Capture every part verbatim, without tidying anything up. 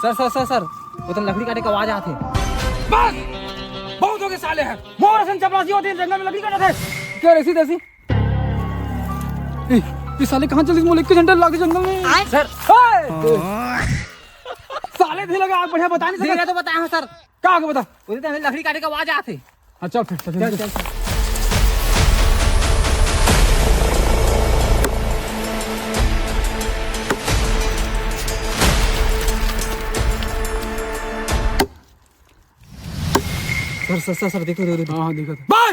Sir, sir, sir, sir, वो तो लकड़ी काटे के आवाज आथे। बस, बहुत हो गए साले हैं। मोर असन चपरासी होते हैं, जंगल में लकड़ी काटत हे। क्या ऐसी तैसी? ए, ये साले कहाँ चल दिस? मोला एक घंटा लागे जंगल में। सर। ए! साले धीरे लगा, बढ़िया बता नहीं धीरे सकत। तो बताया हूँ सर। का आगे बता? वो तो लकड़ी काटे के आवाज आथे। हाँ, चल फिर, चल, चल, चल। चल। सर, सर, सर, सर, देखो, देखो, देखो। हाँ, हाँ, देखो। बाय।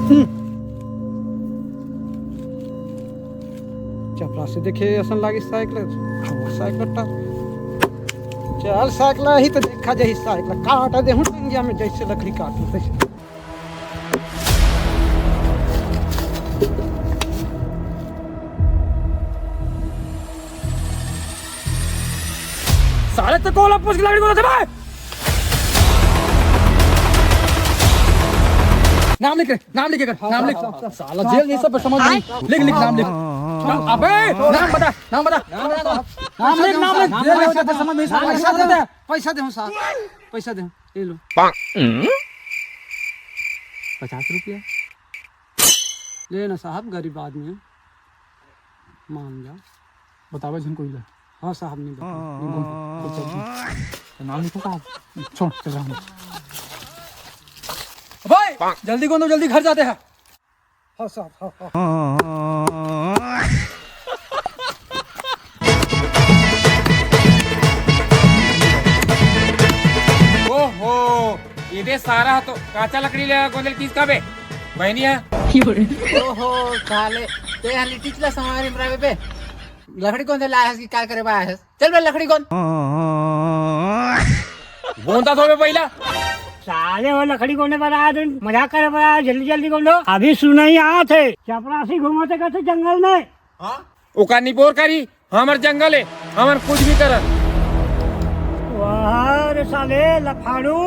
हम्म। चपरासी देखे असन लागिस साइकिल, छोड़ साइकिल टा। चल साइकिल ही तो देखा जाही, साइकिल काट देहूँ टंगिया में, जैसे लकड़ी काटू तैसे। साले तो कोला पूछ के लकड़ी को देते भाई। नाम लिख रे, नाम लिख, नाम लिख। साला जेल ये सब समझ नहीं। लिख, लिख, नाम लिख। अबे, नाम बता, नाम बता। नाम लिख, नाम लिख। जेल ये सब समझ नहीं, साला। पैसा दे दे, पैसा दे साहब, पैसा दे, ये लो। पचास रुपया। ले ना साहब, गरीब आदमी है, मान जा। बतावे झन कोई ला। हाँ साहब, नहीं बतावे। नहीं बोल। अच्छा, अच्छा। नाम लिखो साहब। छोड़, चल रहा हूँ। भाई, जल्दी कौन दो, जल्दी घर जाते हैं। हाँ साहब, हाँ, हाँ। ओहो, ये दे सारा तो काचा लकड़ी ले गोंदल किस का बे? बहनी है। ओहो, साले, ते यहाँ लिट्टी चला संगवारी मरावे बे। लकड़ी कौन से लाया है, इसकी क्या करे बा है? चल बे, लकड़ी कौन? गोंदा तो बे पहिला। साले, वो लकड़ी कौन बना है? तुम मजाक करे बा, जल्दी जल्दी कौन दो। अभी सुनाई आत हे, चपरासी घूमत हे कहते जंगल में। हाँ? ओका निपोर करी, हमर जंगल हे, हमन कुछ भी करन। वाह रे साले लफाड़ू।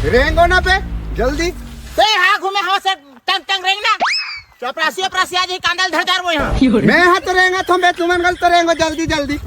रेंगो ना बे, जल्दी। ते हाँ घूमे, हाँ से टंग टंग रेंग ना। चपरासी, चपरासी आज ही कांदल धर धर वो यहाँ। मैं हाँ तो रेंगा थम बे, तुमन गल तो रेंगो जल्दी जल्दी।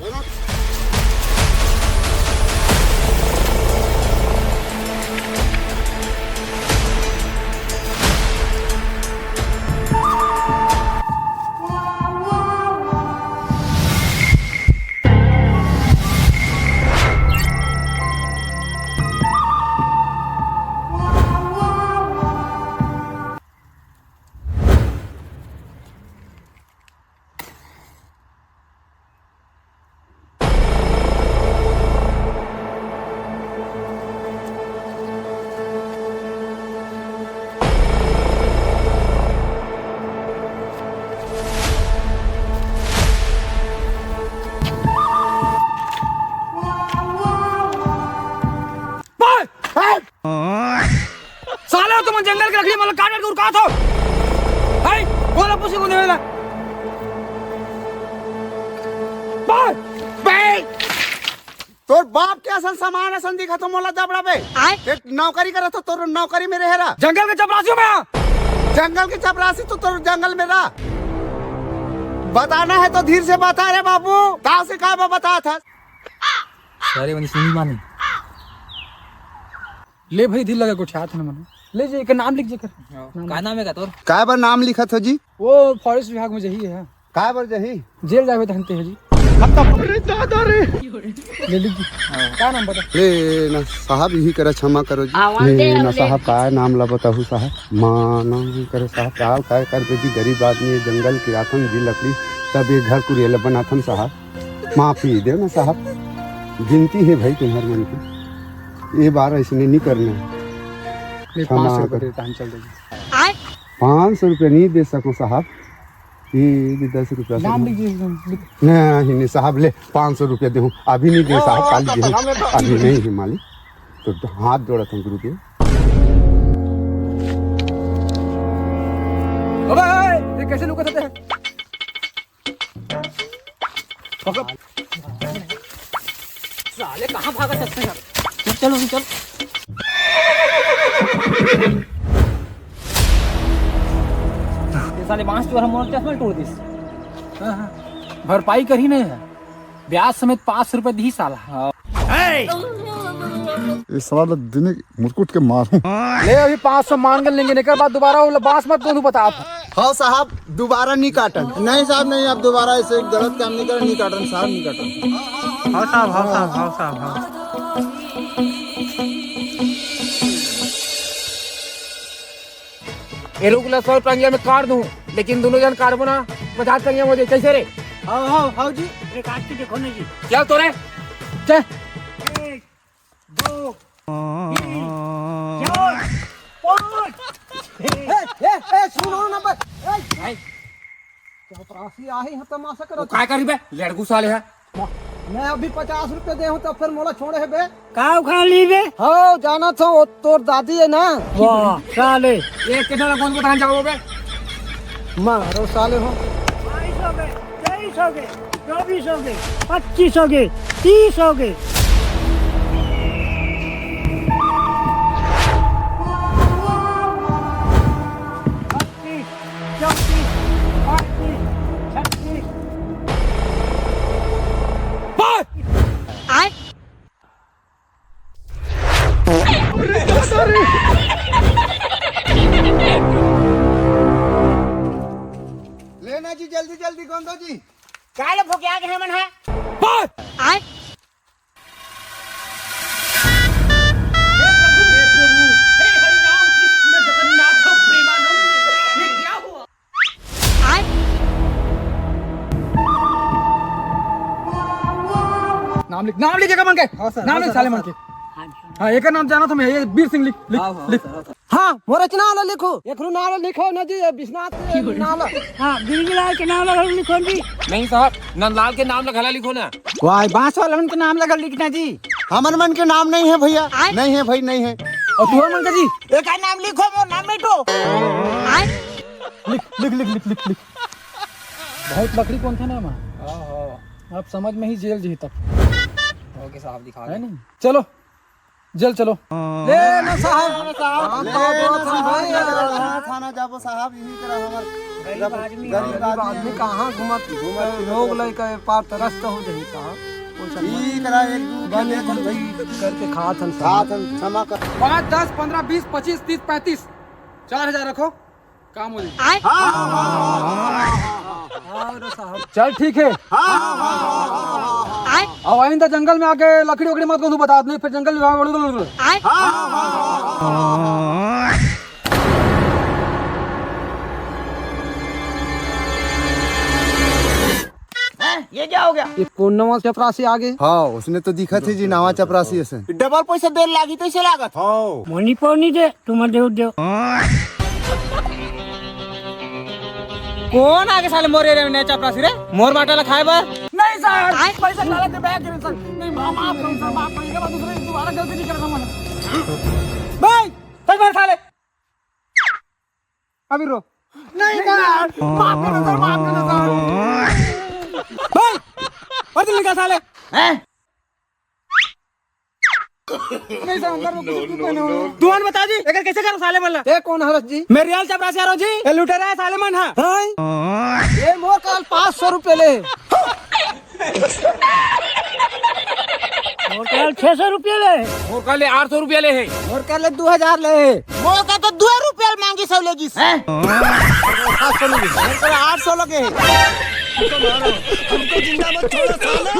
बस! साला, तुमन जंगल के लकड़ी मन ल काट काट के उरकात हो। हाय, बोला पुसी को देवेला। बे, बे, तोर बाप के असन समान असन दिखत हो मोला दबड़ा बे। आय? ते नौकरी करत हो, तोर नौकरी में रहे रा। जंगल के चपरासी हूँ मैं। जंगल के चपरासी तो तोर जंगल में रहा। बताना है तो धीर से बता रे बाबू, ताव से काय बा बता था। सारे मनी सुनी मानी। ले भाई, दिल लगा गोठियात हे ना मने। ले जे, एकर नाम लिख जे कर। हाँ। नाम का लिख। नाम हे का तोर? काय बर नाम लिखत हो जी? वो फॉरेस्ट विभाग में जही है। काय बर जही? जेल जावे त हनते है जी। अरे दादा रे। ले लिख जी। हाँ। का नाम बता? ले ना साहब, यही करा, क्षमा करो जी। आवाज ले दे, ना ले। साहब, काय नाम ला बताहू साहब? माना करे साहब, काय, काय कर दे जी, गरीब आदमी हे, जंगल के आथन जी लकड़ी, तब ये घर कुरिया ला बनाथन साहब। माफी देव ना साहब, गिनती हे भाई तुम्हर मन के, ये बार ऐसने नहीं करना हे। ले, क्षमा पाँच सौ रुपये कर। दे, हम चल देंगे। पाँच सौ रुपये नहीं दे सकूँ साहब, ये भी दस रुपया से नाम नहीं। लिख दीजिए, लिख। नहीं, नहीं साहब, ले पाँच सौ रुपये देहूँ, अभी नहीं देहूँ साहब, काली देहूँ, अभी नहीं हे मालिक, तो हाथ जोड़त हूँ गुरु जी। अबे, ये कैसे लुका देते हैं? पकड़। साले कहाँ भागा सकते हैं? चल, चल, चल। साले बांस चोर ह मोर चश्मा ल टोर दिस। हाँ, हाँ। भरपाई करही नहीं है, ब्याज समेत पाँच सौ रुपए दिही साला। हाँ। ये साला दिन मुरकुट के मारूं। ले अभी पाँच सौ मान के लेंगे, एकर बाद दोबारा वो बांस मत कोनो बताब। हाँ साहब, दोबारा नहीं काटन। नहीं साहब, नहीं, अब दोबारा ऐसे गलत काम नहीं करन, नहीं काटन साहब, नहीं काटन। हाँ साहब, हाँ साहब, हाँ साहब, हाँ। ये लोग ला सौ टंगिया में काट दूं, लेकिन दोनों जन काटबो ना, पचास टंगिया हो जाए, कैसे रे? हाँ, हाँ, हाँ जी। एक आदमी देखो ना जी। चल तो रे, चल। एक, दो, तीन, चार, पाँच। ए, ए, ए, सुनो ना बस। ए, ए। चपरासी आही है तमाशा वो करत। काय करी बे? लड़कू साले है। मैं अभी पचास रुपए दे हूँ, तो फिर मोला छोड़े है बे? का उखाड़ ली बे? हाँ, जाना था, वो तोर दादी है ना। वाह, साले। ये कितना कौन को धान जाओ बे? मारो साले हो। बाईस हो गए, तेईस हो गए, चौबीस हो गए, पच्चीस हो गए, तीस हो गए। बत्तीस, चौंतीस, पैंतीस, छत्तीस। लेना जी, जल्दी जल्दी गोंदो जी। काय ले भोगिया के हमन है? हे प्रभु, हे प्रभु, हे हरि राम कृष्ण जगन्नाथ प्रेमानंद, ये क्या हुआ? नाम लिख, नाम लिख, एकर मन के। हाँ, सर, नाम हाँ, लिख, सर, साले हाँ, मन सर। के। हाँ, एकर नाम जाना था मैं, ये बीर सिंह लिख, लिख, हाँ, हाँ, लिख। सर, हाँ, सर। हाँ, मोर रचना वाला लिखो, एकरो नाम लिखो ना जी, ये विश्वनाथ के नाम ला। हाँ, गिरिलाल के नाम ला लिखो जी। नहीं साहब, नंदलाल के नाम ला घला लिखो ना। वाह, बांस वाला मन के नाम ला लिखना जी। हमर मन के नाम नहीं है भैया, आय? नहीं है भाई, नहीं है। और तुहर मन का जी? एकर नाम लिखो, मोर नाम मिटो। आय? लिख, लिख, लिख, लिख, लिख, लिख। बहुत लकड़ी कौन था ना, माँ? हाँ, हाँ। अब समझ में ही जेल जी तक। ओके साहब, दिखा है दे। नहीं? चलो, जेल चलो। ले ना साहब। हाँ, ले तो ना बोलत हन साहब, भाई। ले ना थाना जाबो साहब, यही करा हमर गरीब गरीब आदमी, गरीब आदमी आदमी। कहाँ घूमत, घूमत लोग लइका ए पार तरस तो हो जाही साहब। कोई समझ यही करा एक दू बने दे दे भाई। करके खात हन साहब। खात हन, क्षमा कर। पाँच, दस, पन्द्रह, बीस, पच्चीस, तीस, पैंतीस, चार हजार रखो। काम हो जाए। हाँ, हाँ, हाँ, हाँ, हाँ, हाँ, हाँ। हाँ, रे साहब। चल, ठीक है। हाँ, हाँ, हाँ, हाँ, हाँ, हाँ, हाँ। अब आइंदा जंगल में आके लकड़ी वकड़ी मत कौन बता, नहीं फिर जंगल में हाँ, हाँ, हाँ, हाँ, हाँ। हैं? ये क्या हो गया? ये कौन नवा चपरासी आ गए? हाँ, उसने तो दिखत है जी, नवा चपरासी असन। डबल पैसा देर लागी तैसे लागत। हाँ। मोनी पौनी दे, तुम देव देव। कौन आगे साले मोर एरिया में नया चपरासी रे? मोर बाटा ला खाए बर? नहीं सर, आय? पैसा डाला थे बैग करे सर। नहीं, मा-, माफ करो सर, माफ करो। ये बात दूसरे दोबारा गलती नहीं करना मन। भाई, सच में साले। अभी रो। नहीं सर, माफ करो सर, माफ करो सर। भाई, और दिल्ली का साले। हैं? नहीं सर, अंदर में कुछ भी पहने हो। तुमन बता जी, एकर कैसे करो साले मन ला? ये कौन हरस जी? मैं रियल चपरासी हरो जी। ये लुटेरा है साले मन हा। हाँ? ये मोर काल पाँच सौ रुपए ले। मोर काल छह सौ रुपया ले। मोर काल ले आठ सौ रुपया ले हे। मोर काल ले दो हजार ले हे। मोर का तो दो रुपया मांगी सौ ले गिस। हैं? आठ सौ लगे। मोर काल आठ सौ लगे हे। हमको जिंदा मत छोड़ो सालो।